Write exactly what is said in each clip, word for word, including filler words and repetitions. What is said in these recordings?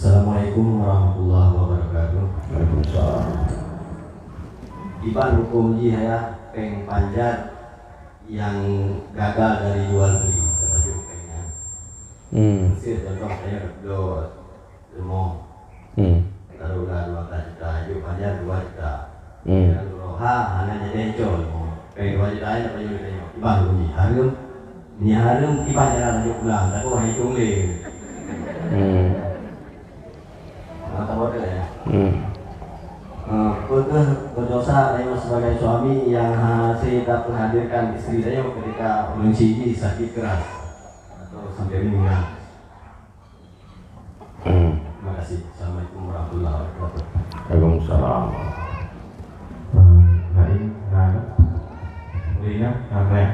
Assalamualaikum warahmatullahi wabarakatuh. Waalaikumsalam. Kiban huköm jih, Ayah, péng panjat nyang gagal dari jual beli, tapajoh péng nyan. Hmm. Miseu contoh, tanyoe bloe leumo. Hmm. Taruhlah dua belas juta, jok panjat dua juta. Hmm. Lalu roha hana jadi ancol. Péng dua juta nyan tapajoh lé tanyoe. Kiban huköm jih, hareuem. Nyan hareuem, kiban cara tapajoh pulang, tapi hana hitong lé. Hmm. Mata bodoh ya. Hmm. Eh, peue kheueh berdosa tanyoe sebagai suami nyang hase tapeuhadirkan istri tanyoe ketika ureueng siji sakit keras atau sampai meninggal? Hmm. Terima kasih. Assalamualaikum warahmatullahi wabarakatuh. Waalaikumsalam. Eh, lain, nah, Rina, nah, Rina.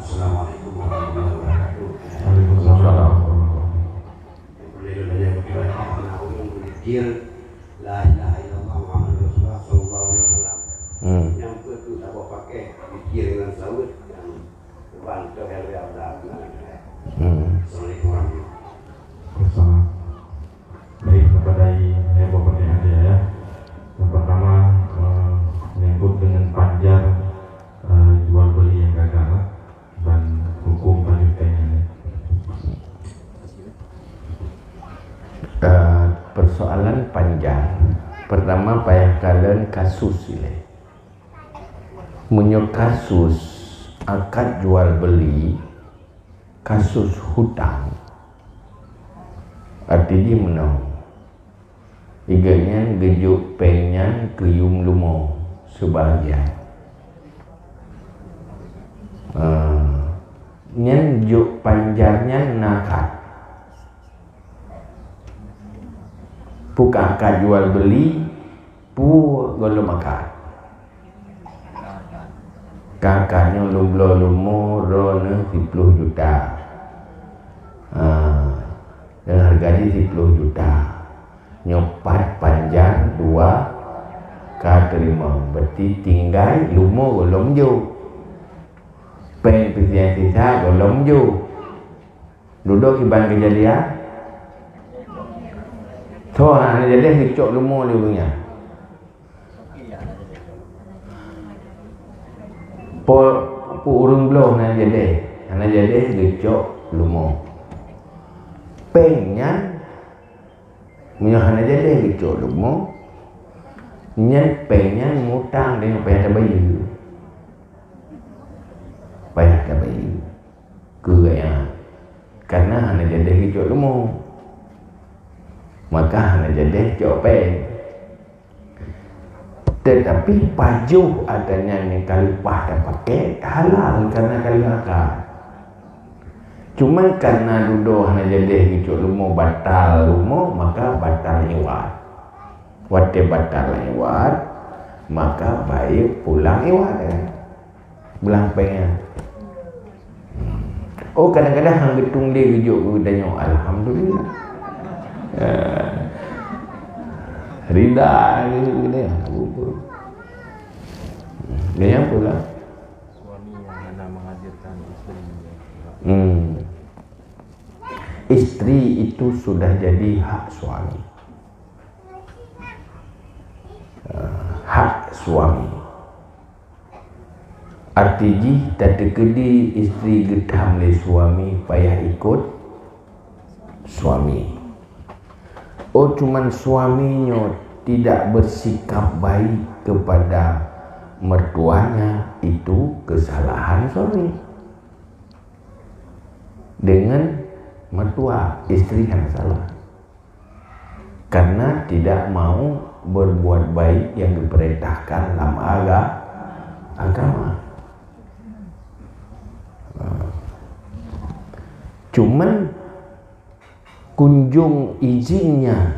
Assalamualaikum warahmatullahi wabarakatuh. Waalaikumsalam. Yang perlu dibaca, berdoa, karena ulun berpikir, la ilaha illallah Muhammadur Rasulullah sallallahu alaihi wasallam. Hmm. Nyang beutôi saboh pakai, pikir ngon saweuet, nyang keubah teuh lé Allah. Hmm. Assalamualaikum warahmatullahi wabarakatuh. Waalaikumsalam. Baik, kepada Ibu Bupati Aceh, ya. Yang pertama, eh, menyangkut dengan panjar, eh, jual beli yang gagal, eh, dan hukum panjang ini. Eh, persoalan panjang. Pertama, payah kalon kasus ilée. Meunyoe kasus akad jual beli, kasus hutang, arti jih meunoe, i gobnyan geujok péng nyan keu yum leumo seubahagian. Ah, nyan jok panjar nyan na akad. Peue ka akad jual beli, peue gohlom akad. Ka akad nyoe lôn bloe leumo droeneuh siploh juta. Ha, deungon hareuga jih siploh juta. Nyoe pat panjar dua ka teurimong, berarti tinggai leumo gohlom jok. Péng peusiang sisa gohlom jok. Dudoe kiban keujadian. Soe hana jadéh geucok leumo lé ureueng nyan. Po, po ureueng bloe hana jadéh, hana jadéh geucok leumo. Péng nyan, meunyoe hana jadéh geucok leumo, nyan péng nyan mutang deungon payah tabayeue. Payah tabayeue. Keu gaya. Karena hana jadéh geucok leumo. Maka hana jadéh cok péng. Tetapi pajoh ata nyan nyang ka leupah tapaké halal karena ka lheueh akad. Cuma karena dudoe hana jadéh geucok leumo batal leumo, maka batal iwad. Watée batal iwad, maka bayeue pulang iwad, kan? Blang péng nyan. Oh, kadang-kadang hang geutung lé geujok keu geutanyoe, alhamdulillah. Eh, rida geujok keu geutanyoe. Gaya apa lah? Suami yang hana menghadirkan isteri. Hmm. Istri itu sudah jadi hak suami. Eh, hak suami. Arti jih, tateukeudi istri geutham lé suami payah ikot suami. Oh, cuman suami nyoe tidak bersikap baik kepada mertuanya, itu kesalahan suami. Dengan mertua, istri hana salah. Karena tidak mau berbuat baik yang diperintahkan dalam aga-, agama. Cuman kunjung izinnya,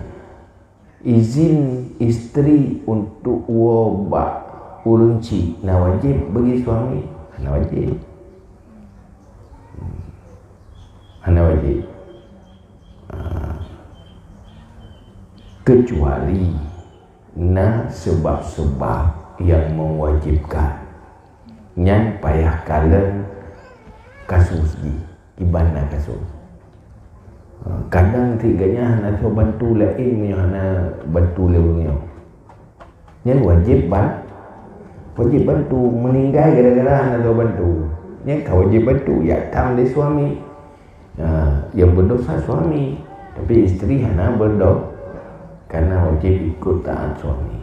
izin istri untuk woe bak ureueng chik na wajéb bagi suami? Hana wajéb. Hana wajéb. Ah. Kecuali na sebab-sebab yang mewajibkan, nyan payah kalon kasus jih, kiban na kasus. Ha, kadang sit geuh nyan hana soe bantu laén meunyoe hana bantu lé ureuëng nyoe. Nyan wajéb ban-, wajéb bantu, meuninggai gara-gara hana soe bantu. Nyan ka wajéb bantu, jak tham lé suami. Ha, nyang berdosa suami, tapi isteri hana berdo-, karena wajéb ikut taat suami.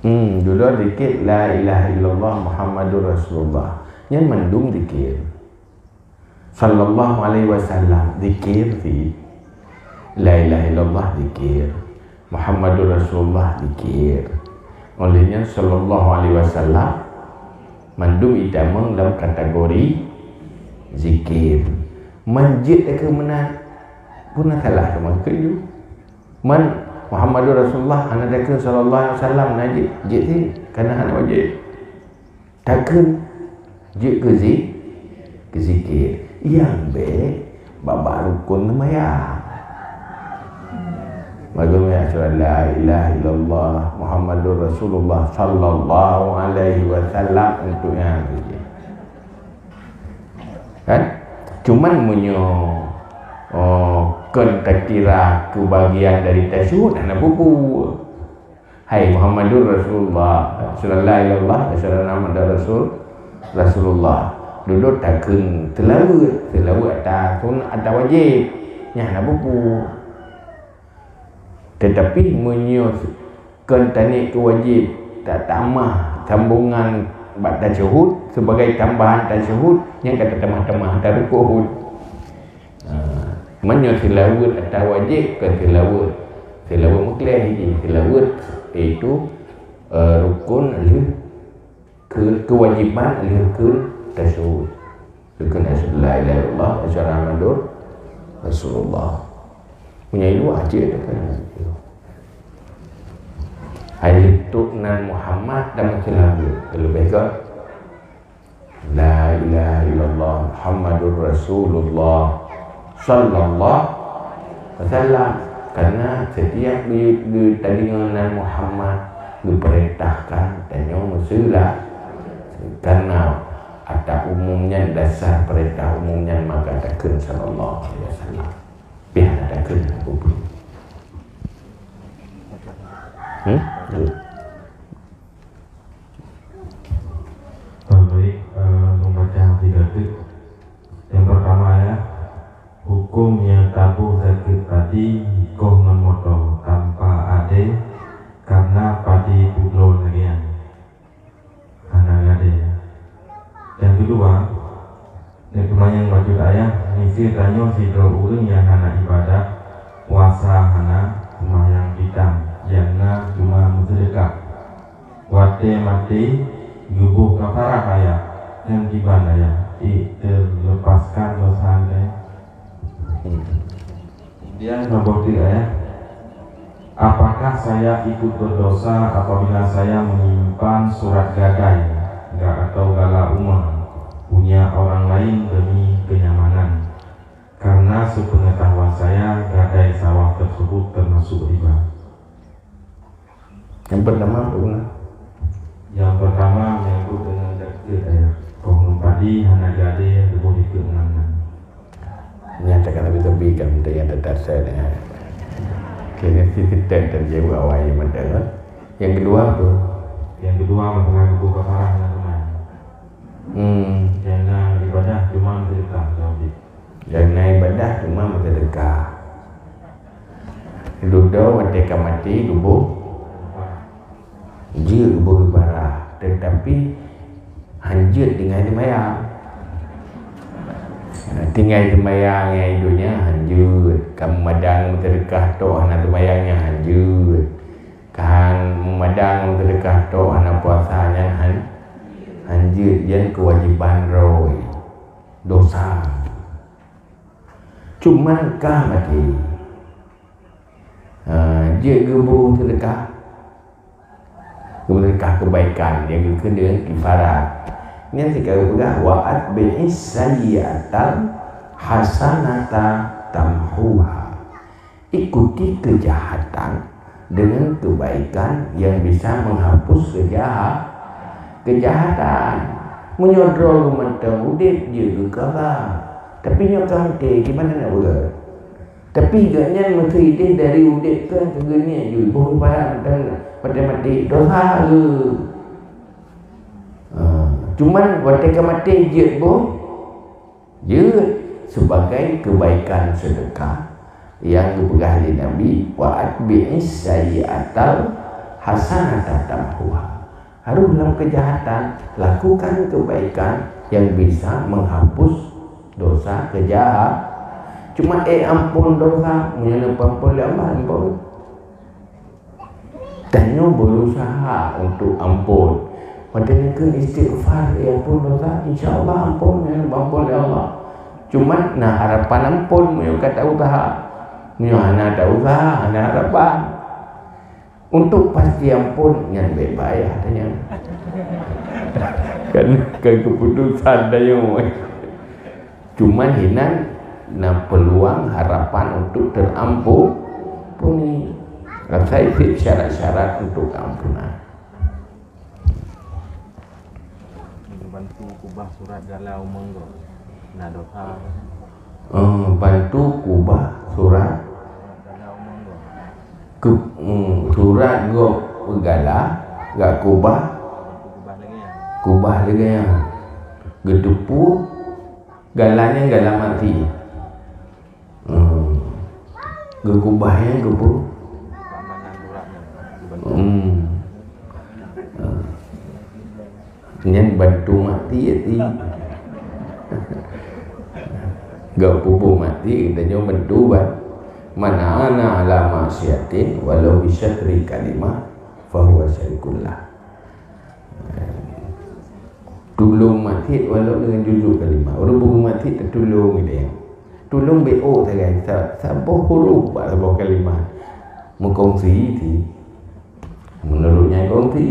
Hmm, dulu dikit la ilaha illallah Muhammadur Rasulullah. Nyan mandum dikit. Sallallahu alaihi wasallam dikit sit. La ilaha illallah dikit. Muhammadur Rasulullah dikit. Oleh nyan sallallahu alaihi wasallam mandum itamong dalam kategori zikir. Man jeuet takheun meunan pun na salah sama keu Man Muhammadur Rasulullah hana takheun sallallahu alaihi wasallam na jeuet, jeuet sit, karena hana wajéb. Takheun jeuet keu zi-, keu zikir. Nyang bék bak-bak rukun seumayang. Bagaimana surat la ilaha illallah Muhammadur Rasulullah sallallahu alaihi wasallam untuk yang zikir. Kan? Cuman meunyoe, oh, kon takira keu bagian dari tasyahud, hana peue-peue. Hai Muhammadur Rasulullah, asyhadu an la ilaha illallah, asyhadu anna Muhammadar Rasul, Rasulullah. Dudoe takheun seulaweuet, seulaweuet ata sunat ata wajéb. Nyan hana peue-peue. Teutapi meunyoe kon taniet keu wajéb, ta-, tamah sambongan bak tasyahud, sebagai tambahan tasyahud, nyan ka tatamah-tamah ata rukun. Ha, meunyoe seulaweuet ata wajéb, kon seulaweuet. Seulaweuet meukleh jih, seulaweuet, yaitu, eh, rukun lheueh keu-, keuwajiban lheueh kheun tasyahud. Lheueh kheun asyhadu la ilaha illallah, asyhadu anna Muhammadur Rasulullah. Meunyoe i luwa cit takheun. Hai leutok nan Muhammad dan meuseulaweuet. Leubeh kon la ilaha illallah Muhammadur Rasulullah sallallahu alaihi wasallam. Karena setiap geu-, geu-, tadeungoe nan Muhammad geupeurintahkan tanyoe meuseula-, karena ata umum nyan, dasar peurintah umum nyan maka takheun sallallahu alaihi wasallam. Pih hana takheun hana peue-peue. Hmm? Baik, eh, membaca tiga detik. Yang pertama ya, hukum nyang taboh sakét padi koh ngon moto tanpa adé karena padi publoe lagée nyan. Hana gadée. Yang kedua, neuk teumanyong bacut ayah, miseue tanyoe sidroe ureuëng nyang hana ibadah, puasa hana, seumayang pitan, nyang na cuma meuseudeukah. Watée maté, geuboh kafarah ayah, nyan kiban ayah, ék teuleupaskan dosa geutanyoe? Kemudian nombor tiga ya. Apakah saya ikut berdosa apabila saya menyimpan surat gadai ga-, atau gala uma punya orang lain demi kenyamanan? Karena sepengetahuan saya, gadai sawah tersebut termasuk riba. Yang pertama, apa guna? Yang pertama, menyangkut dengan zakat ayah. Kong padi hana gadai, tubuh dikit nan. Nyatakan lebih tepi kan, untuk yang tetasai dengan. Kena sisi terjawab awal yang betul. Yang kedua apa? Yang kedua, masalah geuboh kafarah dan teman. Hmm. Jangan ibadah, cuma sedekah, jawab. Nyang na ibadah cuma meuseudeukah. Dudoe watée ka maté geuboh, jeuet geuboh kafarah, teutapi hanjeuet tinggai seumayang. Tinggai seumayang nyang i donya hanjeuet, ka meumadang meuseudeukah tok hana seumayang nyan hanjeuet. Ka meumadang meuseudeukah tok hana puasa nyan han-, hanjeuet, nyan keuwajéban droe. Dosa. Cuman ka maté, ha, jeuet geuboh seudeukah. Geuboh seudeukah keubaikan nyang geukheun deungon kifarat. Nyan sikaru peugah, "Wa atbi'is sayyi'atal hasanata tamhuha." Ikuti keujahatan deungon keubaikan nyang bisa meuhapus keujaha-, Keujahatan. Meunyoe droe geuh mantong udeb, jeuet geuh keu Allah. Tapi nyoe ka maté, gimana nak buat? Tapi gobnyan meusideh dari udeb kan keu geuh niet jeuet boh barang mantong, maté-maté dosa geuh. Ha, cuman watée ka maté jeuet boh, jeuet sebagai kebaikan sedekah yang geupeugah lé Nabi, "Wa atbi'is sayyi'atal hasanata tamhuha." Harôh lam keujahatan, lakukan kebaikan yang bisa menghapus dosa keujahat. Cuma, eh, ampôn dosa, meunyoe neupeuampôn lé Allah, ampôn. Tanyoe berusaha untuk ampôn. Watée neukheun istighfar, eh, ampôn dosa, insya Allah ampôn, ya, ampôn lé Allah. Cuma na harapan ampôn, meunyoe ka ta usaha. Meunyoe hana ta usaha, hana harapan. Untuk pasti ampôn, nyan bèk payah tanyoe. Kan, kan keputusan tanyoe. Cuman hinan na peluang harapan untuk terampuni. Asai cit syarat-syarat untuk keampunan. Bantu kubah surat gala umong gob. Na dosa. Oh, bantu kubah surat. Surat gala umong gob. Ke, hmm, surat gob gala, gak kubah. Kubah lagèe nyan. Kubah lagèe nyan. Geuteupeue. Gala nyan gala mati. Hmm. Geukubah nyan geupeu-, hmm. Hmm. Nyan bantu mati, ya, ti. Geupeu mati, geutanyoe bantu ban. Man a'ana ala ma'siyatin walau bisyatri kalimah fahuwa syarikun lah. Tulông maté walau dengan juzuk kalimah. Ureueng bunoe maté tatulông geutanyoe. Tulông beuôk sagai sa-, saboh huruf bak saboh kalimah. Meukongsi ti. Meunurot nyan kongsi.